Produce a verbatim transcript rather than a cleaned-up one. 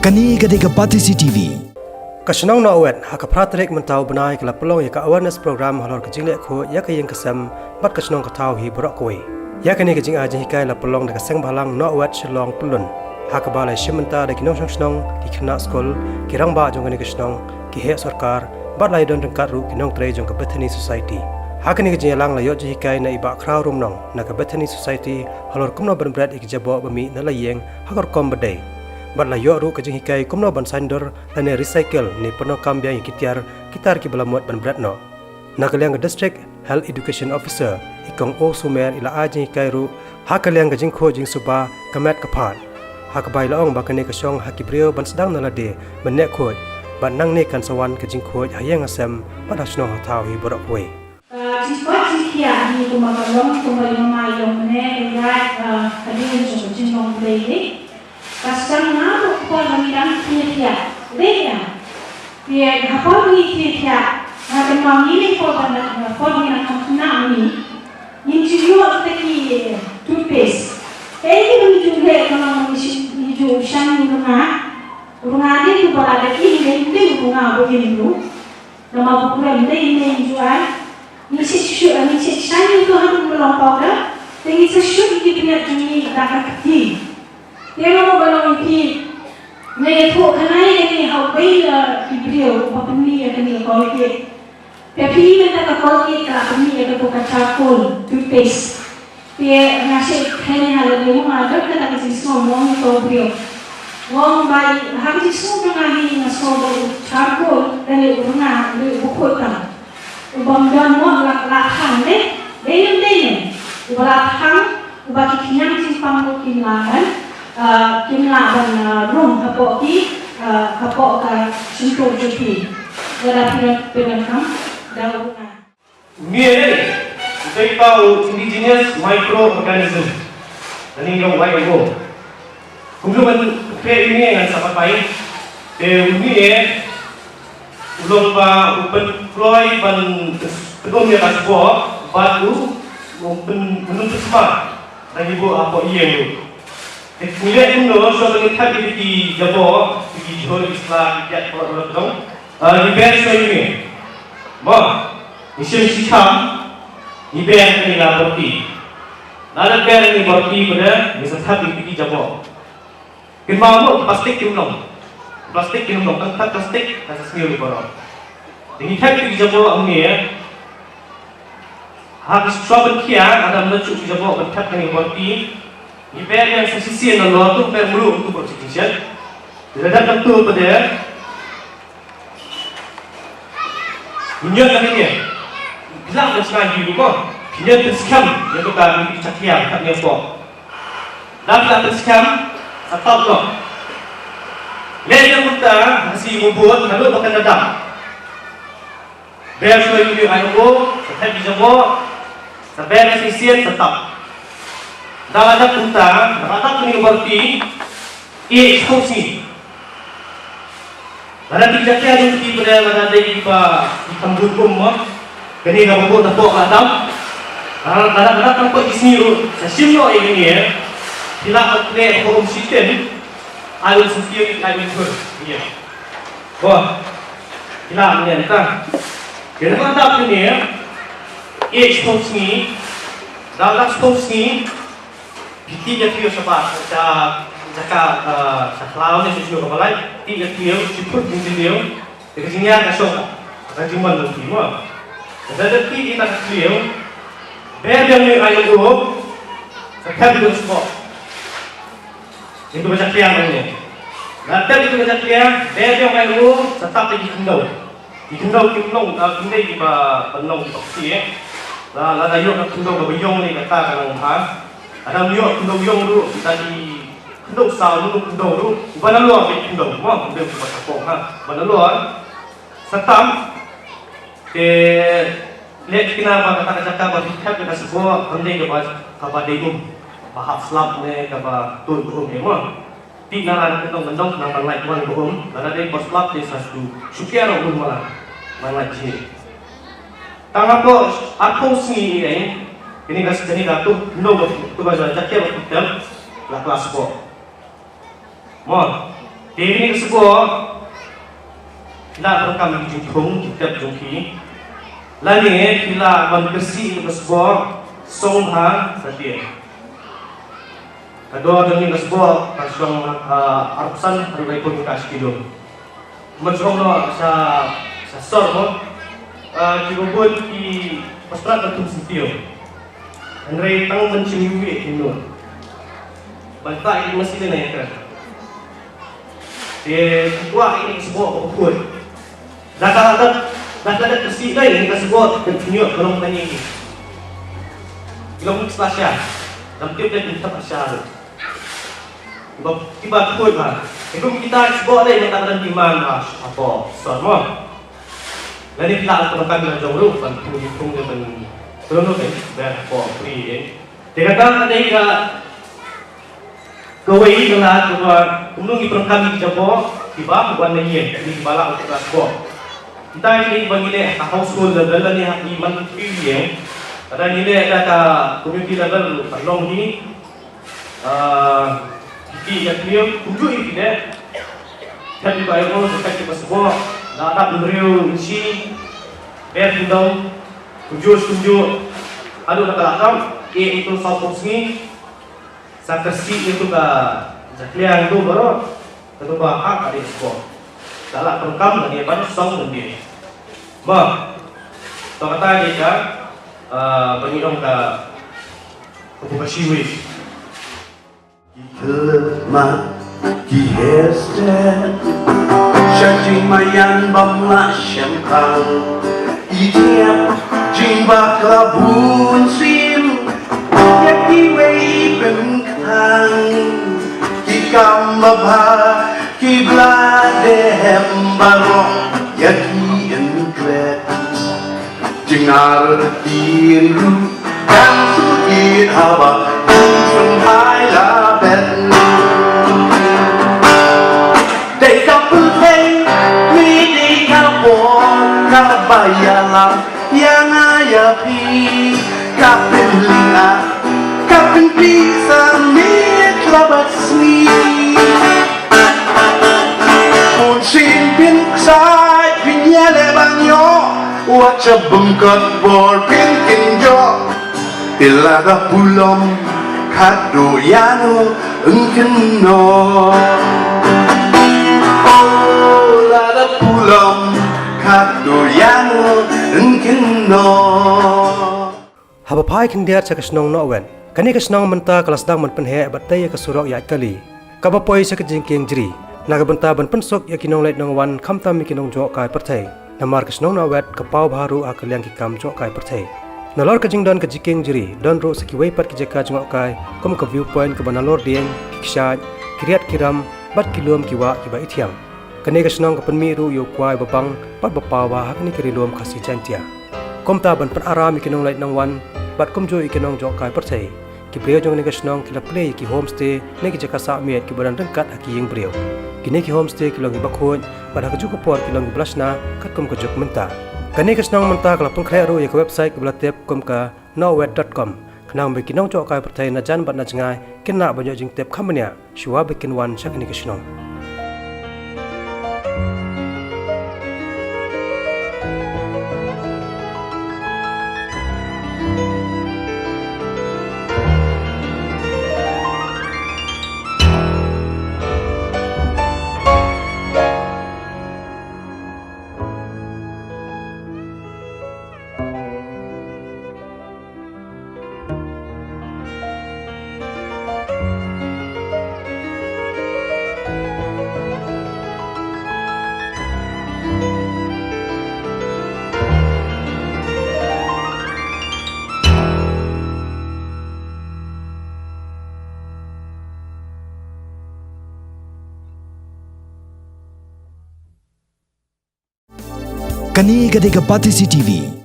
Kane ka dei ka Batesi T V. Ka shnong Nongwet ha ka phra tarik mynta u bnai ka la pynlong ïa ka awareness program halor ka jingleh khuid ïa ka ïing ka sem bad ka shnong ka thaw hi baroh kawei. Ïa kane ka jingai jinghikai la pynlong da ka Seng Bhalang Nongwet Shillong Pyllun, ha kaba la ïashim bynta da ki nongshong shnong, ki khynnah skul, ki rangbah jong kane ka shnong, ki heh sorkar bad la ïadon ryngkat ruh ki nongtrei jong ka Bethany Society. Ha kane ka jingïalang la ïoh jinghikai na i Bah Khraw Rumnong na ka Bethany Society halor kumno ban bret ïa ki jaboh ba mih na la ïing ha ka rukom ba dei. Bad la ïoh ruh ka jinghikai kumno ban saiñdur lane recycle ne pyndonkam biang ïa ki tiar, ki tar kiba la mut ban bret noh. Na ka liang ka District Health Education Officer, i Kong O Sumer, i la ai jinghikai ruh ha ka liang ka jingkhuid jingsuba ka met ka phad, ha kaba i la ong ba kane ka shong ha ki briew ban sdang na lade ban leh khuid, bad nangne kan sa wan ka jingkhuid ha ïing ha sem bad ha shnong ha thaw hi baroh kawei. Ka jingkoit jingkhiah hi kumba ka long, kumba i mama i ong mynne, ka ïaid, ah, hadien jong ka jinglong Blei hi. Ka sdang na ka por ba ngi dang khlem thiah. Dei ïa. Te ha por ba ngi khlem thiah, nga kynmaw ngi lei por ba na, ha por ba ngi nang khynnah ngi, ngim ju ïoh te ki toothpaste. Te ngi ba ngi ju leh ka long ngi ju, ngi ju shang ïa u rnga. U rnga dei uba la da im, dei, dei u rnga ba im ruh. Namar ba u rem dei ne ngi ju ai. Ngi shu, ngi shu shang ïa u ha ka long powder. Te ngi sa shu ïa ki bniat jong ngi da ka kti. Te nga mut ban ong ïa phi, nga ïathuh khana ïa kane ha uwei, eh, ki briew ba pynmih ïa kane ka Colgate. Te phi mynta ka Colgate ka la pynmih ïa kato ka charcoal toothpaste. Te nga shait kheiñ ha lade mo, nga don kata ka jingsngew, nga ong ïa uto u briew. Nga ong ba i, ha ka jingsngew jong nga hi nga sngew ba u charcoal lane u rnga u dei uba khuid tam. Uba ym don mo la, la thang ne, dei ne ym dei ne. Uba la thang, uba ki khñiang jingpang ruh kim lah ban, ah, kim lah ban, ah, rung hapoh ki, ah, hapoh ka shyntur jong phi. Lada phi don, phi donkam da u rnga. Une u dei uta u indigenous microorganism. Lane ngi ong Y M O. Kumno ban pynpoi une ngan sa batai. Te une u long ba u pynkloi ban pynum ïa ka sboh bad u, u pyn, pynpynsma da ngi buh hapoh ïing ruh. Te ngi leh kumno, shuwa ba ngi thep ïa ki jaboh, ïa ki jhur, ïa ki sla, ïa ki kjat, kjat, kjat, kjat, ah, ngi ber shuwa ïa une. Mo, ngi shim shikham, ngi ber kane ka borti. Lada ber kane ka borti pat, ngi sa thep ïa ki jaboh. Kynmaw mo, plastik kim long. Plastik kim long, tang thep plastik, kan sa sniew ïa baroh. Te ngi thep ïa ki jaboh hangne, ha ka shuwa ban khia, lada ym ju shu ki jaboh ban thep kane ka borti. Ngi ber ïa sa shisien nalor, to ber mluh to bad shisien. Lada dang to pat de. Ngi ñiot na kane. Bilang da sngewbha ïa u ko. Ngi ñiot pynskhem ïa ka, ka, ka jakhlia ka ne ko. Dang la pynskhem, sa tap noh. Leh ïa kumta ha shi mubut, haduh ba kan da dap. Ber shuwa ïa u I M O, sa thep ki jaboh, sa ber shisien, sa tap. Da la dap kumta, da la dap kane ka borti, ïeh shiphew sngi. Lada ki jakhlia jong phi pat, lada dei kiba ki kham bun um mo, kane kaba bun hapoh ka dap. Lada, lada, lada tang pat ki sngi ruh, sa shim noh ïa kane, phi lah ban leh hapoh um shiteng, ai um shiteng, ai um shiteng. Ïa. Wah. Phi lah ban leh ta. Kane ka dap kane, ïeh shiphew sngi, da la dap shiphew sngi, phi tih ïa ka tiew shabar, sha, sha ka, eh, sha khlaw ne sha shuh kaba lai, tih ïa ka tiew, shi phut jingtiew, ïa ka jingïar ka shong, ka jingwan jong phi mo. Lada tih ïa ka tiew, ber biang ïa u I M O, sa thep ïa u sboh. Ïa kito ba jakhlia hangne. Lada thep ïa kito ba jakhlia, ber biang ïa u, sa tap ïa ki khyndew. Ki khyndew kim long, ah, kim dei kiba, ban long kiba ksiew, eh. La, lada ïoh ka khyndew kaba ïong ne kata ka nang bha. Lada ym ïoh khyndew ïong ruh, kita ki khyndew saw, khyndew ruh, uba nalor ki khyndew, mo, khyndew kiba shapoh, ha. Uba nalor, sa tap, te leh thikna ba kata ka jaka ba phi thep ïa ka sboh, kam dei kaba, kaba dei um, ba hap slap ne kaba tuid um, eh, mo. Tih na la ka kyndong kyndong nang ban lait wan ba um, lada dei por slap te sa shu shu kiar um ma la ban lait jhi. Tang hapoh arphew sngi ïa kane ka, kane ka tu, no ba tu ba ja, jakhlia ba tu tem la klas ko. Mo. Te kane ka sboh, la pyrkhat ïa ki jingthung jingtep jong ki. Lane ki la ban kyrsiew ïa ka sboh Song Bha Satia. Ka dor jong kane ka sboh ka shong, ah, arphew san haduh laiphew ka shi kilo. Mynta sha, sha sor mo, ah, ki ba bun ki pasprat ba tum sentio. Hynrei tang ban shim ïa ki noh. Ban ta ïa ki masi lane ïa ka. Te kwah ïa ki sboh ba khuid. Da ka da, da ka da ka si dei ïa ka sboh ka nyok ka long tang ïa ki. Ki long mix Asia. Dang tip dei ki thap Asia. Kiba, kiba khuid ba. Te kum kita sboh dei mynta ka dang demand ba hapoh sor mo. Lane phi lah ban pyndonkam na jong ruh ban pyndonkam ruh ban pyndonkam ruh dei ba hapoh free dei. Te kata ka dei ka kawei ka lad kaba kumno ngi pyndonkam ïa ki jaboh kiba wan na ïing, ïa kiba lah ban pyndonkam sboh. Kita ngi dei ba ngi leh ha household level lane ha ki man ki ïing. Lada ngi leh da ka community level ka long hi. Ah, ki ïa ki ïa kumjuh ïa ki dei. Kan ïa ba ïa ko sa ka ki ba sboh. Da dap hynriew inchi. Ber ki dong. Kumjuh kumjuh. Haduh na ka lakam. Eh, itu saw phew sngi. Sa kyrsiew itu ka jakhlia itu baroh. Katu ba hak ka dei sboh. Da la pyrkhat lagi ban song lagi. Ba. To kata dei ka, ah, ba ngi ong ka Ka buka shiwi. Ki khyllipmat, ki hestet, sha jingmaïan bym lah shemphang. I tiap jingbakla bunsien, ïa kiwei i pynkthang. Ki kam babha, ki bla dem baroh, ïa ki yn klet. Jingartien ruh kan shu kit haba sngewbha la bet. Dei ka pyrthei, dei ka por, kaba ïalam ïa nga ïa phi. Ka pynlyngngoh, ka pynpisa miet la bad sngi. Bunsien phin ksai phin ïaleh ban ïoh, wat sha bym kat bor phin kynjoh. Te lada pulom khatduh ïano yn kynnoh. Oh, lada pulom khatduh ïano yn kynnoh. Haba phai khyndiat sha ka shnong Nongwet. Kane ka shnong mynta ka la sdang ban pynheh bad tei ïa ka surok ïaid kali kaba poi sha ka jingkieng Jri. Na ka bynta ban pynsuk ïa ki nongleit nongwan khamtam ïa ki nongjngohkai pyrthei. Namar ka shnong Nongwet ka paw bha ruh ha ka liang ki kam jngohkai pyrthei. Nalor ka jingdon ka jingkieng Jri, don ruh sa kiwei pat ki jaka jngohkai kum ka view point kaba nalor dieng, ki kshaid, ki riat ki ram, bad ki lum ki wah kiba ithiang. Kane ka shnong ka pynmih ruh ïa u kwai ba bang bad ba paw bha ha kane ka Ri Lum Khasi Jaiñtia. Kumta ban pynaram ïa ki nongleit nongwan bad kumjuh ïa ki nongjngohkai pyrthei, ki briew jong kane ka shnong ki la plie ïa ki homestay ne ki jaka sah miet kiba don ryngkat ha ki ïing briew. Kine ki homestay ki long kiba khuid bad ha kajuh ka por ki long kiba la shna katkum ka juk mynta. Kane ka shnong mynta ka la pynkhreh ruh ïa ka website kaba la tip kum ka nongwet dot com, khnang ba ki nongjngohkai pyrthei na jan bad na jngai kin lah ban ïoh jingtip kham bniah shuwa ba kin wan sha kane ka shnong. Kane ka dei ka Batesi T V.